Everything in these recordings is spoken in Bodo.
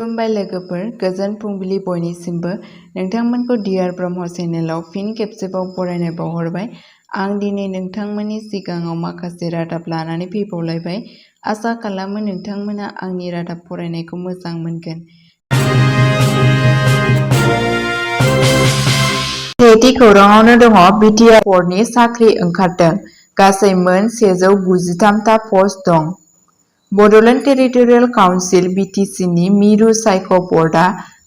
खुलुमबाय लोगोफोर, गोजोन फुंबिलि बयनिसिमबो। नोंथांमोनखौ डियार ब्रह्म चेनेलाव फिन खेबसेबाव बरायनाय बावहरबाय। आं दिनै नोंथांमोननि सिगाङाव माखासे रादाब लानानै फैबावलायबाय। आसा खालामो नोंथांमोना आंनि रादाब फरायनायखौ मोजां मोनगोन। सेथि खौराङावनो दङ बिटिआर बर्डनि साख्रि ओंखारदों। गासै मोन 193टा पस्ट दं। बड'लेण्ड टेरिटरियेल काउन्सिल (BTC)नि मिरु सायख' बर्डआ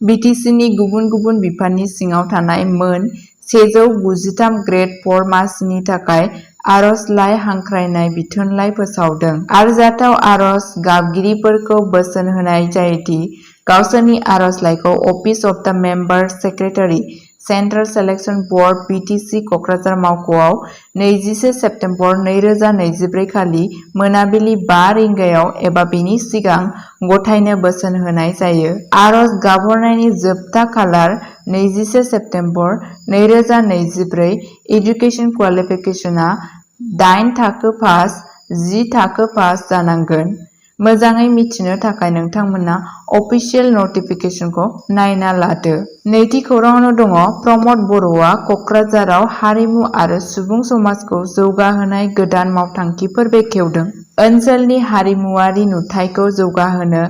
BTC नि गुबुन गुबुन बिफाननि सिङाव थानाय मोन 193 ग्रेड 4 मासिनि थाखाय आर'जलाइ हांख्रायनाय बिथोनलाइ फोसावदों। आरजाथाव आर'ज गाबगिरिफोरखौ बोसोन होनाय जायोदि गावसोरनि आर'जलाइखौ अफिस अफ द member secretary, central selection board (BTC) Kokrajhar मावख'आव 21 सेप्तेम्बर 2024 खालि मोनाबिलि 5 रिंगायाव एबा बेनि सिगां गथायनो बोसोन होनाय जायो। आर'ज गाबहरनायनि जोबथा खालार 21 सेप्तेम्बर 2024। एडुकेसन क्वालिफिकेसनआ 8 थाखो पास, 10 थाखो पास जानांगोन। मोजाङै मिथिनो थाखाय नोंथांमोना अफिसियेल नटिफिकेसनखौ नायना लादो। नैथि खौराङावनो दङ प्रमद बर'आ क'क्राझाराव हारिमु आरो सुबुं समाजखौ जौगाहोनाय गोदान मावथांखिफोर बेखेवदों। ओनसोलनि हारिमुआरि नुथायखौ जौगाहोनो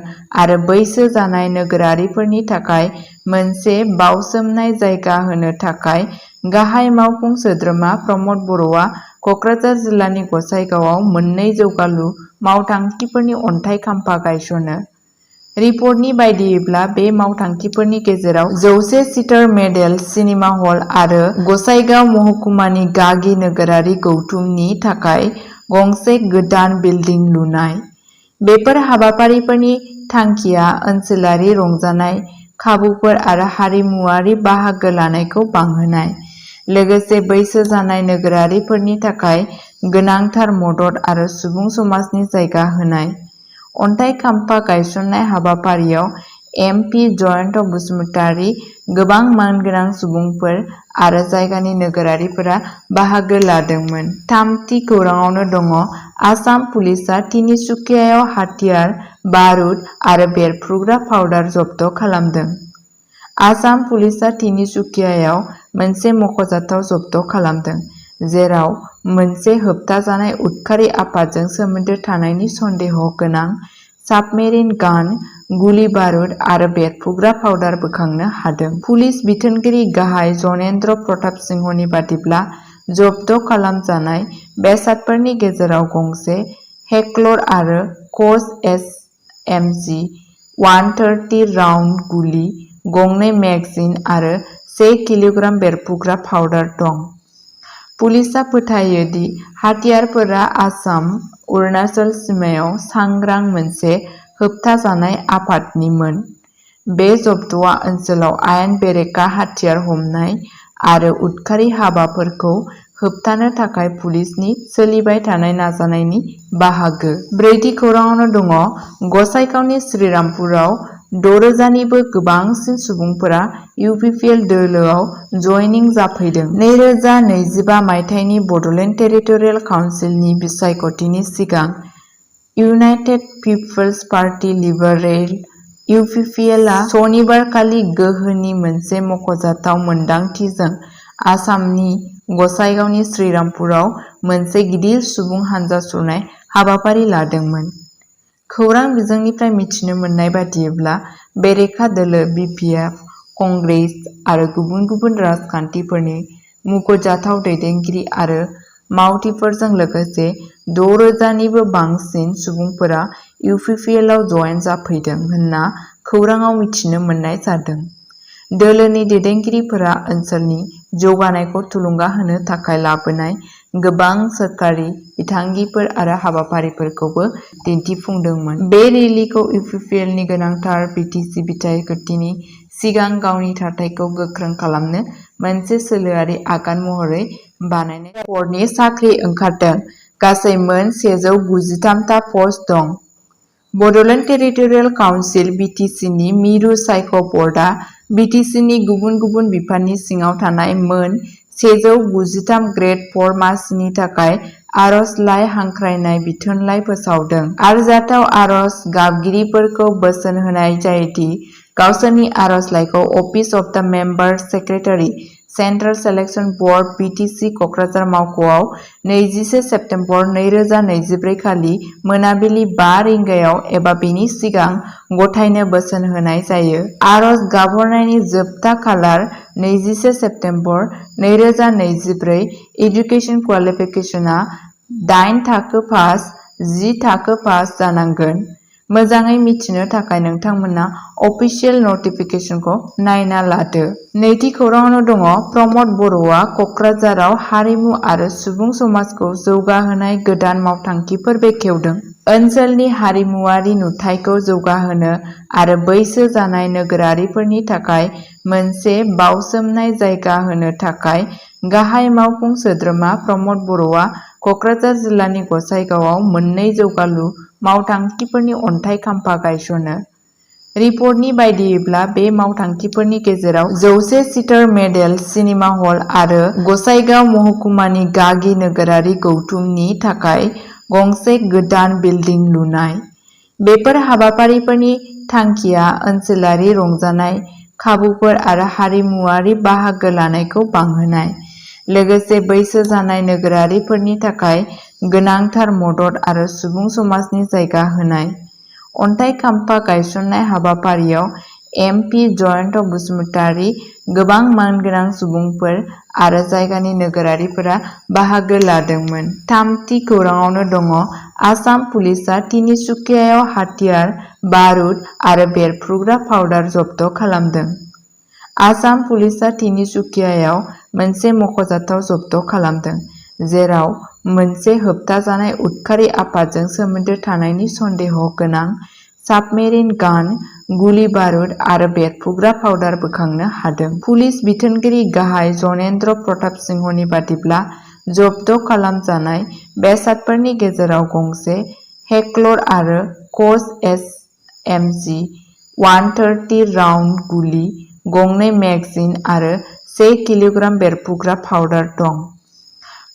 आरो बैसो जानाय नोगोरारिफोरनि थाखाय मोनसे बावसोमनाय जायगा होनो थाखाय गाहाय मावफुं सोद्रोमा प्रमद बर'आ क'क्राझार जिल्लानि गसाइगावआव मोननै जौगालु मावथांखिफोरनि अनथाइ खाम्फा गायसनो। रिपर्टनि बायदियैब्ला बे मावथांखिफोरनि गेजेराव 100 सिटार मडेल सिनेमा हल आरो गसाइगाव महकुमानि गागि नोगोरारि गौथुमनि थाखाय गंसे गोदान बिल्डिं लुनाय। बेफोर हाबाफारिफोरनि थांखिया ओनसोलारि रंजानाय खाबुफोर आरो हारिमुआरि बाहागो लानायखौ बांहोनाय, लोगोसे बैसो जानाय नोगोरारिफोरनि थाखाय गोनांथार मदद आरो सुबुं समाजनि जायगा होनाय। अनथाइ खाम्फा गायसननाय हाबाफारियाव MP जयन्त बसुमतारी, गोबां मानगोनां सुबुंफोर आरो जायगानि नोगोरारिफोरा बाहागो लादोंमोन। थामथि खौराङावनो दङ आसाम पुलिसआ तिनिसुकियायाव हाथियार, बारुद आरो बेरफ्रुग्रा पाउडार जब्द खालामदों। आसाम पुलिसआ तिनिसुकियायाव मोनसे मख'जाथाव जब्द खालामदों, जेराव मोनसे होबथाजानाय उदखारि आफादजों सोमोन्दो थानायनि सन्देह गोनां साबमेरिन गान, गुलि बारुद आरो बेरफ्रुग्रा पाउडार बोखांनो हादों। पुलिस बिथोनगिरि गाहाय जनेन्द्र प्रताप सिंहनि बादिब्ला, जब्द खालामजानाय बेसादफोरनि गेजेराव गंसे हेक्लर आरो कच SMG 130 राउन्ड गुलि, गंनै मेगजिन आरो 1 किल'ग्राम बेरफ्रुग्रा पाउडार दं। पुलिसआ फोथायो दि हाथियारफोरा आसाम-अरुणाचल सिमायाव सांग्रां मोनसे होबथाजानाय आफादनिमोन। बे जब्दआ ओनसोलाव आयेन बेरेखा हाथियार हमनाय आरो उदखारि हाबाफोरखौ होबथानो थाखाय पुलिसनि सोलिबाय थानाय नाजानायनि बाहागो। ब्रैथि खौराङावनो दङ गसाइगावनि श्रीरामपुराव 6,000 निबो गोबांसिन सुबुंफोरा UPPL दोलोआव जयनिं जाफैदों। 2025 मायथाइनि बड'लेण्ड टेरिटरियेल काउन्सिलनि बिसायख'थिनि सिगां United People's Party Liberal (UPPL) आ सनिबारखालि गोहोनि मोनसे मख'जाथाव मोनदांथिजों आसामनि गसाइगावनि श्रीरामपुराव मोनसे गिदिर सुबुं हानजा सुरनाय हाबाफारि लादोंमोन। खौरां बिजोंनिफ्राय मिथिनो मोननाय बादियैब्ला, बेरेखा दोलो BPF, कंग्रेस आरो गुबुन गुबुन राजखान्थिफोरनि मुंख'जाथाव दैदेनगिरि आरो मावथिफोरजों लोगोसे 6,000 निबो बांसिन सुबुंफोरा UPPL आव जयेन जाफैदों होनना खौराङाव मिथिनो मोननाय जादों। दोलोनि दैदेनगिरिफोरा ओनसोलनि जौगानायखौ थुलुंगा होनो थाखाय लाबोनाय गोबां सोरखारि बिथांखिफोर आरो हाबाफारिफोरखौबो दिन्थिफुंदोंमोन। बे रेलीखौ UPPL नि गोनांथार BTC बिसायख'थिनि सिगां गावनि थाथायखौ गोख्रों खालामनो मोनसे सोलोआरि आगान महरै बानायनाय जादों। बर्डनि साख्रि ओंखारदों। गासै मोन 193टा पस्ट दं। बड'लेण्ड टेरिटरियेल काउन्सिल (BTC)नि मिरु सायख' बर्डआ BTC नि गुबुन गुबुन बिफाननि सिङाव थानाय मोन 193 ग्रेड 4 मासिनि थाखाय आर'जलाइ हांख्रायनाय बिथोनलाइ फोसावदों। आरजाथाव आर'ज गाबगिरिफोरखौ बोसोन होनाय जायोदि गावसोरनि आर'जलाइखौ अफिस अफ द member secretary central selection board BTC Kokrajhar मावख'आव 21 सेप्तेम्बर 2024 खालि मोनाबिलि 5 रिंगायाव एबा बेनि सिगां गथायनो बोसोन होनाय जायो। आर'ज गाबहरनायनि जोबथा खालार 21 सेप्तेम्बर 2024। एडुकेसन क्वालिफिकेसनआ 8 थाखो पास, 10 थाखो पास जानांगोन। मोजाङै मिथिनो थाखाय नोंथांमोना अफिसियेल नटिफिकेसनखौ नायना लादो। नैथि खौराङावनो दङ प्रमद बर'आ क'क्राझाराव हारिमु आरो सुबुं समाजखौ जौगाहोनाय गोदान मावथांखिफोर बेखेवदों। ओनसोलनि हारिमुआरि नुथायखौ जौगाहोनो आरो बैसो जानाय नोगोरारिफोरनि थाखाय मोनसे बावसोमनाय जायगा होनो थाखाय गाहाय मावफुं सोद्रोमा प्रमद बर'आ क'क्राझार जिल्लानि गसाइगावआव मोननै जौगालु मावथांखिफोरनि अनथाइ खाम्फा गायसनो। रिपर्टनि बायदियैब्ला बे मावथांखिफोरनि गेजेराव 100 सिटार मडेल सिनेमा हल आरो गसाइगाव महकुमानि गागि नोगोरारि गौथुमनि थाखाय गंसे गोदान बिल्डिं लुनाय। बेफोर हाबाफारिफोरनि थांखिया ओनसोलारि रंजानाय खाबुफोर आरो हारिमुआरि बाहागो लानायखौ बांहोनाय, लोगोसे बैसो जानाय नोगोरारिफोरनि थाखाय गोनांथार मदद आरो सुबुं समाजनि जायगा होनाय। अनथाइ खाम्फा गायसननाय हाबाफारियाव MP जयन्त बसुमतारी, गोबां मानगोनां सुबुंफोर आरो जायगानि नोगोरारिफोरा बाहागो लादोंमोन। थामथि खौराङावनो दङ आसाम पुलिसआ तिनिसुकियायाव हाथियार, बारुद आरो बेरफ्रुग्रा पाउडार जब्द खालामदों। आसाम पुलिसआ तिनिसुकियायाव मोनसे मख'जाथाव जब्द खालामदों, जेराव मोनसे होबथाजानाय उदखारि आफादजों सोमोन्दो थानायनि सन्देह गोनां साबमेरिन गान, गुलि बारुद आरो बेरफ्रुग्रा पाउडार बोखांनो हादों। पुलिस बिथोनगिरि गाहाय जनेन्द्र प्रताप सिंहनि बादिब्ला जब्द खालामजानाय बेसादफोरनि गेजेराव गंसे हेक्लर आरो कच SMG 130 राउन्ड गुलि, गंनै मेगजिन आरो 1 किल'ग्राम बेरफ्रुग्रा पाउडार दं।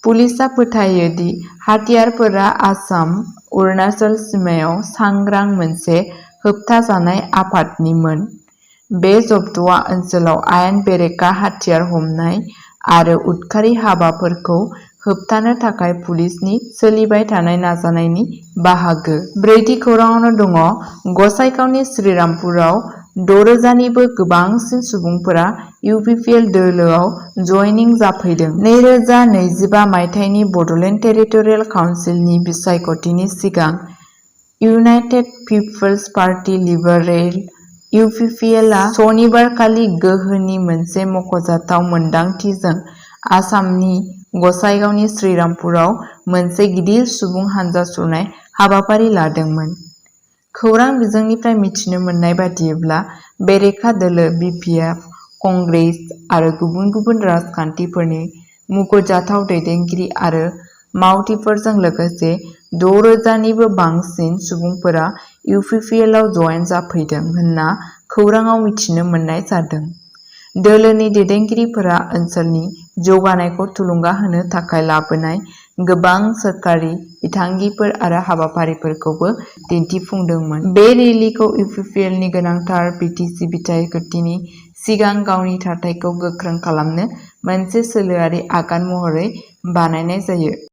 पुलिसआ फोथायो दि हाथियारफोरा आसाम-अरुणाचल सिमायाव सांग्रां मोनसे होबथाजानाय आफादनिमोन। बे जब्दआ ओनसोलाव आयेन बेरेखा हाथियार हमनाय आरो उदखारि हाबाफोरखौ होबथानो थाखाय पुलिसनि सोलिबाय थानाय नाजानायनि बाहागो। ब्रैथि खौराङावनो दङ गसाइगावनि श्रीरामपुराव 6,000 निबो गोबांसिन सुबुंफोरा UPPL दोलोआव जयनिं जाफैदों। 2025 मायथाइनि बड'लेण्ड टेरिटरियेल काउन्सिलनि बिसायख'थिनि सिगां United People's Party Liberal UPPL आ सनिबारखालि गोहोनि मोनसे मख'जाथाव मोनदांथिजों आसामनि गसाइगावनि श्रीरामपुराव मोनसे गिदिर सुबुं हानजा सुरनाय हाबाफारि लादोंमोन। खौरां बिजोंनिफ्राय मिथिनो मोननाय बादियैब्ला बेरेखा दोलो BPF, कंग्रेस आरो गुबुन गुबुन राजखान्थिफोरनि मुंख'जाथाव दैदेनगिरि आरो मावथिफोरजों लोगोसे 6,000 निबो बांसिन सुबुंफोरा UPPL आव जयेन जाफैदों होनना खौराङाव मिथिनो मोननाय जादों। दोलोनि दैदेनगिरिफोरा ओनसोलनि जौगानायखौ थुलुंगा होनो थाखाय लाबोनाय गोबां सोरखारि बिथांखिफोर आरो हाबाफारिफोरखौबो दिन्थिफुंदोंमोन। बे रेलीखौ UPPL नि गोनांथार BTC बिसायख'थिनि सिगां गावनि थाथायखौ गोख्रों खालामनो मोनसे सोलोआरि आगान महरै बानायनाय जायो।